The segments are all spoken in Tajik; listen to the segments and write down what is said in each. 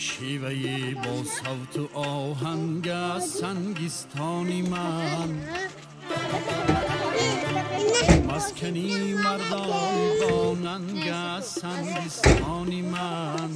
Шиваи бо савту оҳанг аст Сангистони ман, маскани мардони бонанг аст Сангистони ман.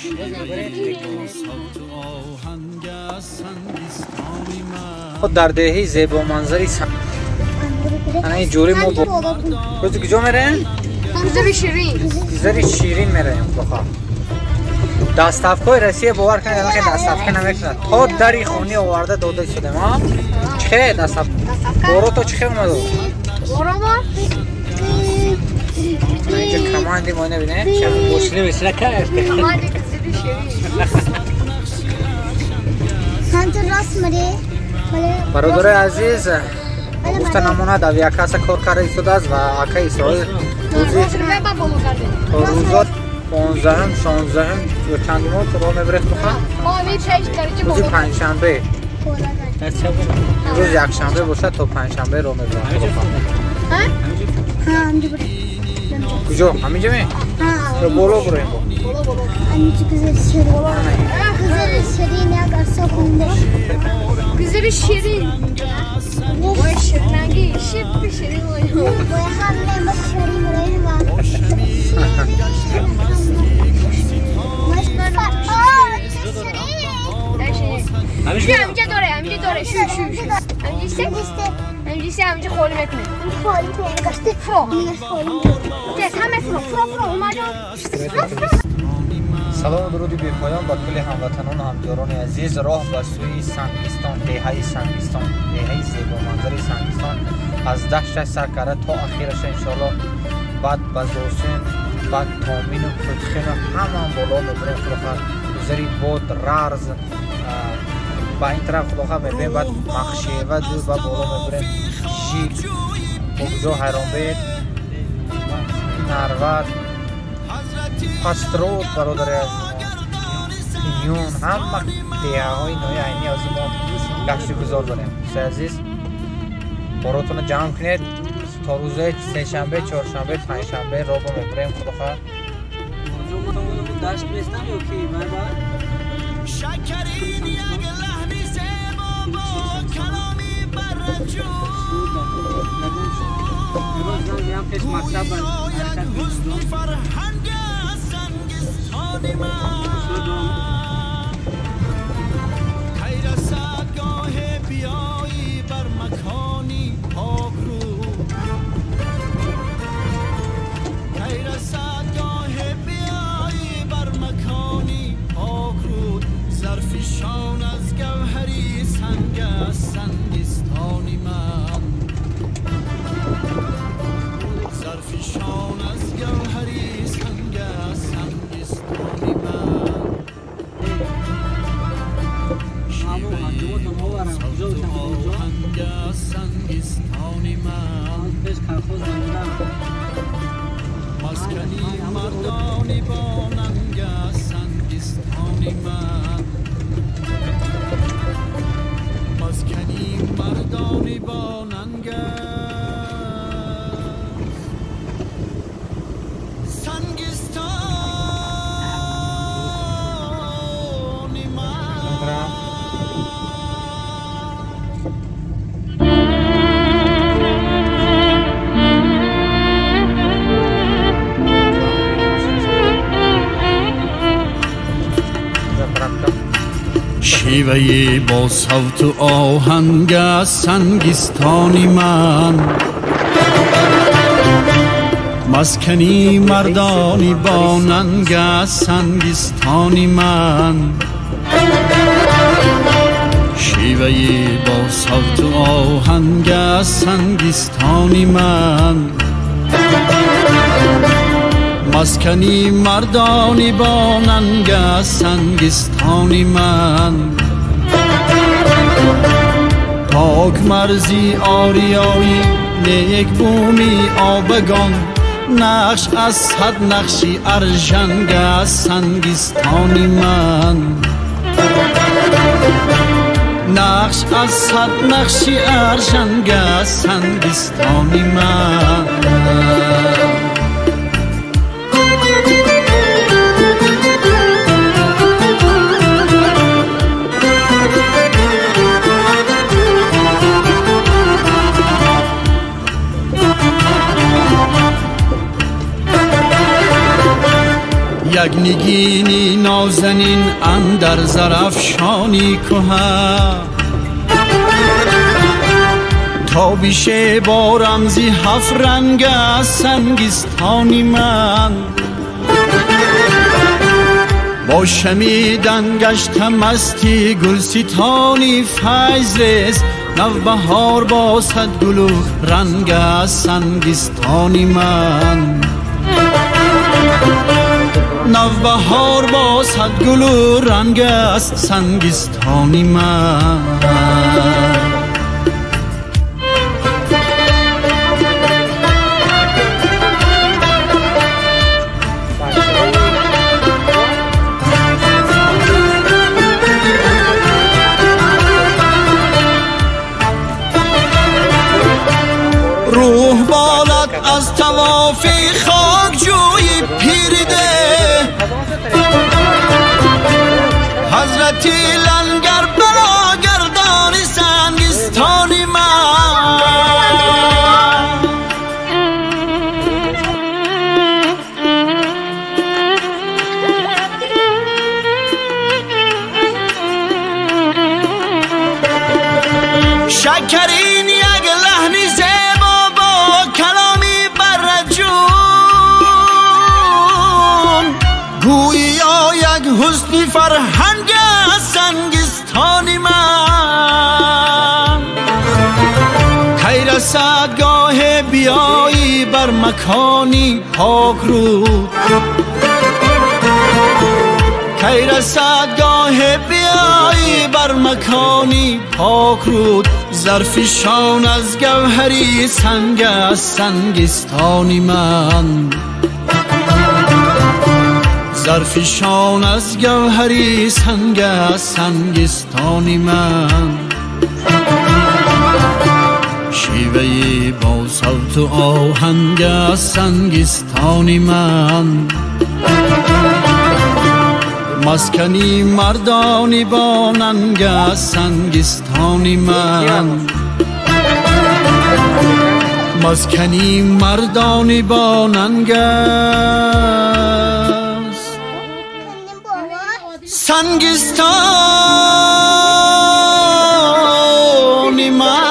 Шиваи бо савту оҳанг аст Сангистони ман. Дар деҳаи зебоманзари ана ин ҷӯри мо рӯзи куҷо мераем? Гузари Ширин. Гузари Ширин мераем. Баха доставкаи Россия бовар кунед, ана доставка намекунад. То дари хони оварда дода шудем. А чӣ хе доставка? Боро то чӣ хе омаду? Борома? Инҷа команди мо набинед, чӣ бошлӣ весила кард. Команди Гузари Ширин. Бародарои азиз, гуфта намонад, авиакасса кор карда истодааст ва ака Исроил рӯзи рӯзо 15-м, 16-м ё чандумо роҳ мебаред хуха? Рӯзи панҷшанбе. Рӯзи якшанбе бошад, то панҷшанбе роҳ мебарад. Куҷо? Ҳаминҷа ме? Ё боло буроем бо? Гузари Ширин. Ой, ширинанги, шип ширин ой. ҳаминҷа дора, ҳаминҷа дора, шу шу шу. ҳаминҷа се, ҳаминҷа холӣ мекунем. Фро. Ҳама фро, фро, фро, омаҷон. Салому дуруди бепоён ба кулли ҳамватанону ҳамдиёрони азиз. Роҳ ба сӯи Сангистон, деҳаи Сангистон, деҳаи зебоманзари Сангистон аз дашташ сар карда то ахираша иншоалло, баъд ба Зосун, баъд Томину Путхину ҳамаам боло мебарем. Худохоҳ гузари бод, Рарз, ба ин тараф худохоҳ мебарем, баъд Махшева ду ба боло мебарем, Жик, куҷо Ҳайронбек, Нарвад, Паструд, бародари азиз, Июн, ҳама деҳаҳои ноҳияи Айнӣ аз мо гаштигузор дорем. Дӯстои азиз, боротонро ҷамъ кунед, то рӯзои сешанбе, чоршанбе, панҷшанбе роҳ мебарем. Худохоҳ شان از گوهری سنگ است سنگستانی من، ظرفی شان از گوهری سنگ است سنگستانی من. شیوه‌ای آهنگ است سنگستانی من، مسکنی مردانی با ننگ است سنگستانی من، مسکنی مردانی با ننگ سنگستانی من. шиваи бо савту оҳанг аст Сангистони ман, маскани мардони бонанг аст Сангистони ман. шиваи бо савту оҳанг аст Сангистони ман, маскани мардони бонанг аст Сангистони ман. пок марзи ориёӣ, нек буми обагон, нақш аз сад нақши аржанг аст Сангистони ман, нақш аз сад нақши аржанг аст Сангистони ман. یک نگینی نازنین اندر زرفشانی کهن تابیشه با رمزی هفت رنگ از سنگستانی من با شمیدن گشتم مستی گلستانی فیض رس نوبهار با صد گل و رنگ از سنگستانی من نوبهار با صد گل و رنگ از سنگستانی من. روح بالد از طواف خاک جوی پیرده حضرت لنگر بلا گردان سنگستان من شکرین یک لحن زیبا با کلامی برجون گویا یک حسن فرهنگ سنگستان من کی رسد گاه بیایی بر مکانی پاک رود کی رسد گاه بیایی بر مکانی پاک رود ظرفشان از گوهری سنگ از سنگستانی من ظرفشان از گوهری سنگ از سنگستانی من شیوهی با صوت و آهنگ از سنگستانی من مسکنی مردانی با ننگ از سنگستانی من مسکنی مردانی با ننگ از سنگستانی من.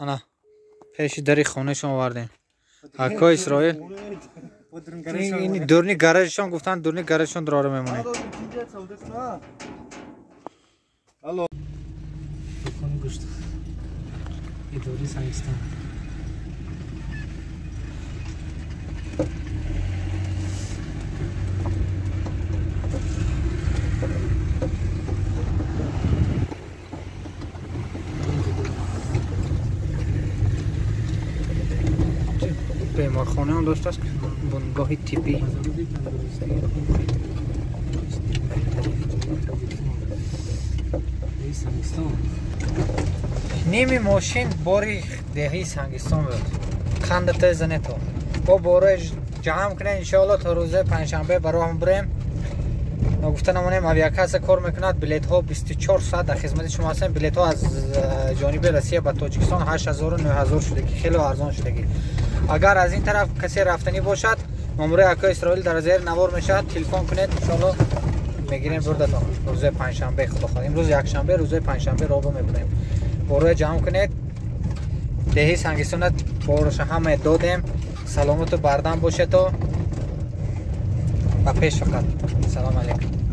ана пеши дари хонашон овардем. Акои Исроил ин дурни гаражшон гуфтанд, дурни гаражшон дурора мемонем. بیمارخانه هم داشته است، بنگاه طبی. نیمی ماشین باری دهی سنگستان بود. خنده تزنه تا با بارای جمع کنه انشاءالله تا روز پنجشنبه برای هم بریم. گفته نمونیم اویاکاس کار میکند. بلیت ها 24 ساعت در خدمت شما هستن. بلیت ها از جانب روسیه به تاجیکستان 8000 و 9000 شده که خیلی ارزان شده. اگر از این طرف کسی رفتنی باشد نمره اکا اسرائیل در زیر نوار میشد، تلفن کنید انشاءالله میگیریم بردتان. روز پنجشنبه خدا خواهد، امروز یکشنبه، روز پنجشنبه رابو میبریم. بارای جمع کنید. دهی سنگستان بارش همه دادیم. سلامت و بردم باشه تا و پیش فقط. سلام علیکم.